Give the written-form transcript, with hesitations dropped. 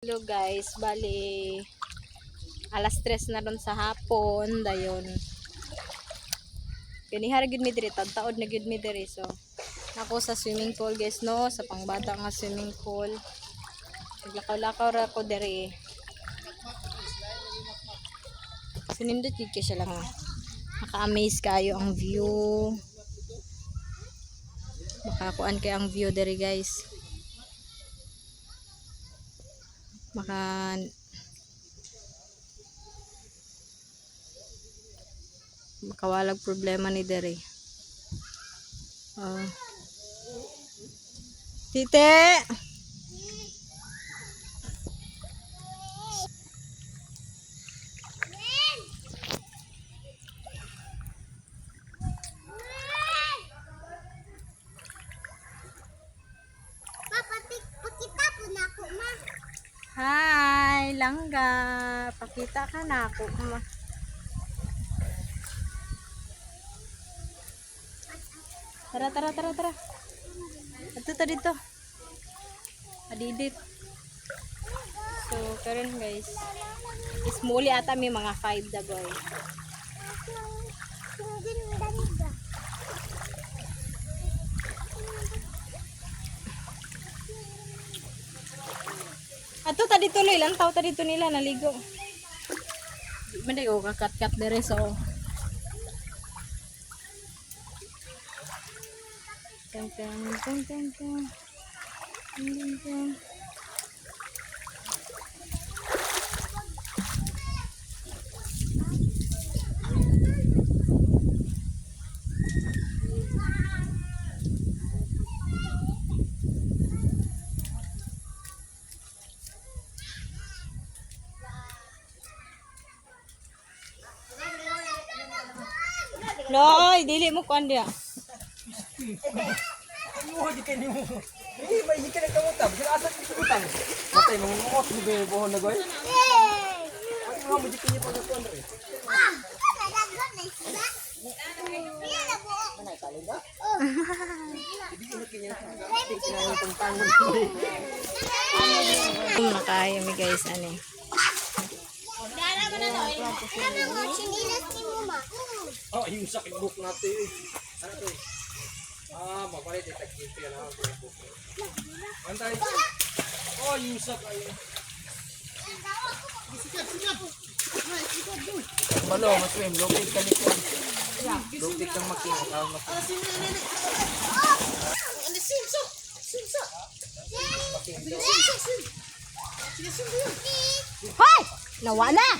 Hello guys, bali alas 3 na ron sa hapon, dayon. Ganihara gyud mi diri, taod na gyud mi diri, so ako sa swimming pool guys, no, sa pangbata nga swimming pool. Naglakaw-lakaw ra ko diri. Sinindot gyud kay siya lang, ah. Naka-amaze kayo ang view. Makakuan kay ang view diri guys. Makawalag problema ni diri. Oh. Tite! Pakita po na ako, ma. Hi, langga. Pakita ka na ako, ma. Tara, tara, tara, tara. Ato ta dito. Adidit. So, karon guys, is muli ata may mga 5 dagoy. Ato ta dito loy, lantaw ta dito nila naligo. Di man ko kakat-kat dire, so. Tang tang tang tang tang. Tang, tang, tang. Loy, dili mo kuan dia. Ano di kayo mo? Eh, may hindi ka nagkamutang. Sila asa ka utang? Matay mo mo mo ba buhon na goy? Ano mo di kayo pag kuan re? Ah, nadagan na isda. Iya na buo. Nakayo mi guys ani. Ano mo, chinilas ni mo, ma? Oh, yung sakit book natin eh. Ano to? Ah, mapalit eh tag-gift yan ah. Book. Antay. Oh, yung sak ay. Malo, mas swim, lupit ka ni Kuan. Lupit kang makina, tawag makina. Hoy! Nawala!